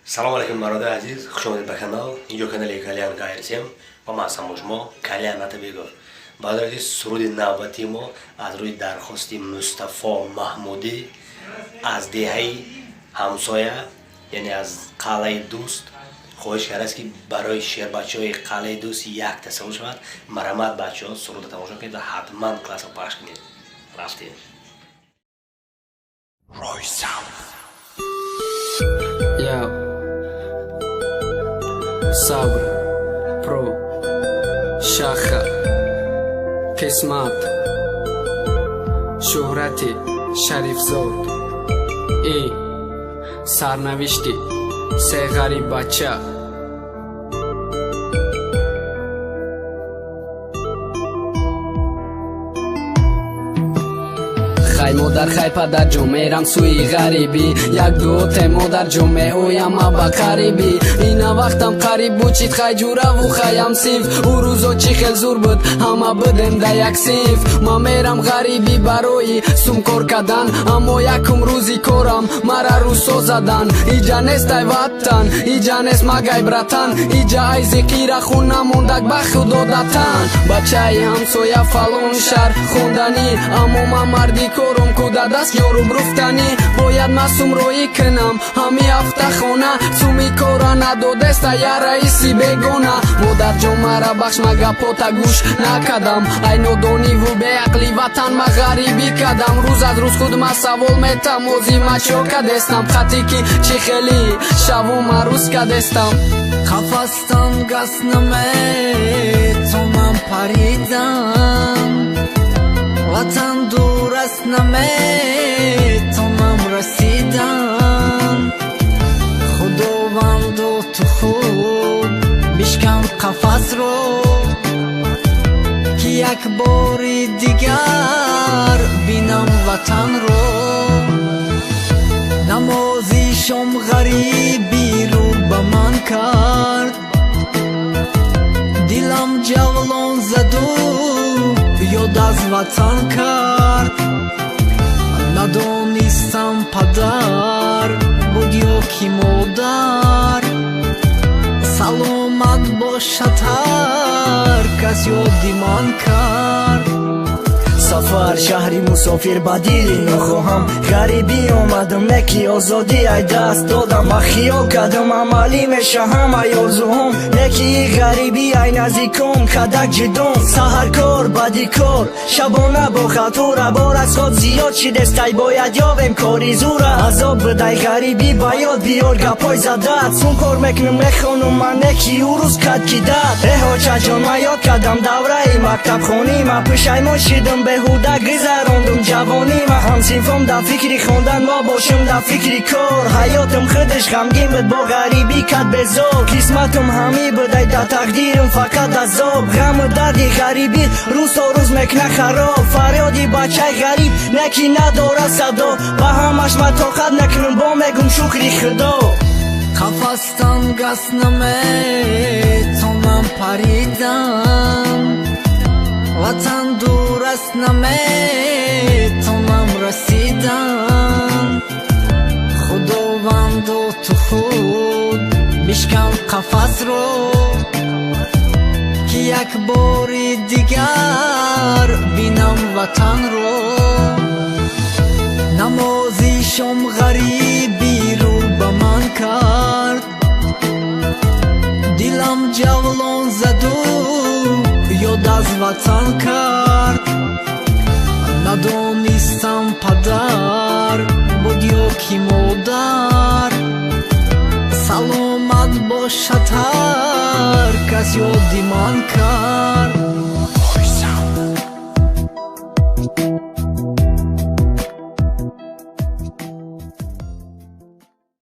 Салом алейкум, бародари азиз, хуш омадед ба канал. Инҷо канали Калиан КРСМ ва ман ҳастам бо шумо, Калиан Атабегов. Бародари азиз, суруди навбатии мо аз рӯи дархости Мустафо Маҳмудӣ аз деҳаи ҳамсоя, яъне аз Қалъаи Дӯст, хоҳиш кардааст, ки барои шербачаҳои Қалъаи Дӯст як тасаввур шавад. Марҳамат, бачаҳо, суруда тамошо кунед ва ҳатман классро пахш кунед. Рафтем. Roy Sound. Я Сабр Про Шаха Қисмат Шӯҳрати Шарифзод И Сарнавишти се ғариб бача. Хай, модар, хай, падарҷон, мерам сӯи ғарибӣ. Як дуоте, модарҷон, меоям ма ба қарибӣ. Ина вақтам қариб бучид, хай ҷураву хаям синф. Ӯ рӯзо чӣ хел зур буд, ҳама будем да як синф. Ман мерам ғарибӣ барои сум кор кардан, аммо якум рӯзи корам мара рӯсо задан. Иҷа нестай ватан, иҷа нест магай, братан, иҷа ай зиқира хун намондаг ба худо датан. Бачаи ҳамсоя фалон шаҳр хонданӣ, аммо ман марди корум куда даст ёрум руфтанӣ. Бояд ман сум роӣ кунам ҳами ҳафта хона, суми кора надодеста я раиси бегона. Модарҷон, мара бахш, ма гапота гӯш накардам. Ай нодониву беақли ватан ма ғарибӣ кардам. Рӯз аз рӯз худ ма савол метам, ози ма чо кадестам, хати ки чӣ хелӣ шаву ма рӯз кадестам. Қафастан гас наметонам паридан, ватан дур аст, наметонам расидан. Худовандо, ту худ бишкан қафасро, ки як бори дигар бинам ватанро. Намози шом ғарибиру ба ман кард, дилам ҷавлон заду ёд аз ватан кард. Надонистам, падар буд ё ки модар. Саломат бошад ҳар кас ёди ман кард. Сафар шаҳри мусофир ба дили нохоҳам. Ғарибӣ омадам, не ки озодӣ ай даст додам. Ма хиёл кардам, амалӣ меша ҳамаи орзуҳом, не ки ғарибӣ ай наздиком кадак ҷидом. Саҳаркор, баъди кор, шабона бо хатура. Бор аз хоб зиёд шидестай, бояд ёвем кори зура. Азоб будай ғарибӣ, ба ёд биёр гапҳои задат. Сун кор мекунам, мехонум ман, не ки ӯ рӯз кад ки дад. Э, ҳочаҷон, ман ёд кардам давраи мактабхонӣ. Ма пушаймон шидам, беҳуда гузарондум ҷавонима. Ҳамсинфом дар фикри хондан, мо бошем дар фикри кор. Ҳаётам худаш ғамгин буд, бо ғарибӣ кад безор. Қисматам ҳамӣ будай, дар тақдирам фақат азоб. Ғаму дарди ғарибӣ рӯз то рӯз мекуна хароб. Фарёди бачаи ғариб, не ки надорад садо. Ба ҳамаш ма тоқат накунам, бо мегум шукри худо. Қафастан гас наметонам паридан, ватан дур аст, наметонам расидан. Худовандо, ту худ бишкан қафасро, ки як бори дигар бинам ватанро. Намози шом ғарибиру ба ман кард, дилам ҷавлон заду ёд аз ватан кард. Надонистам, падар буд ё ки модар. Саломат бошад ҳар кас ёди ман кард.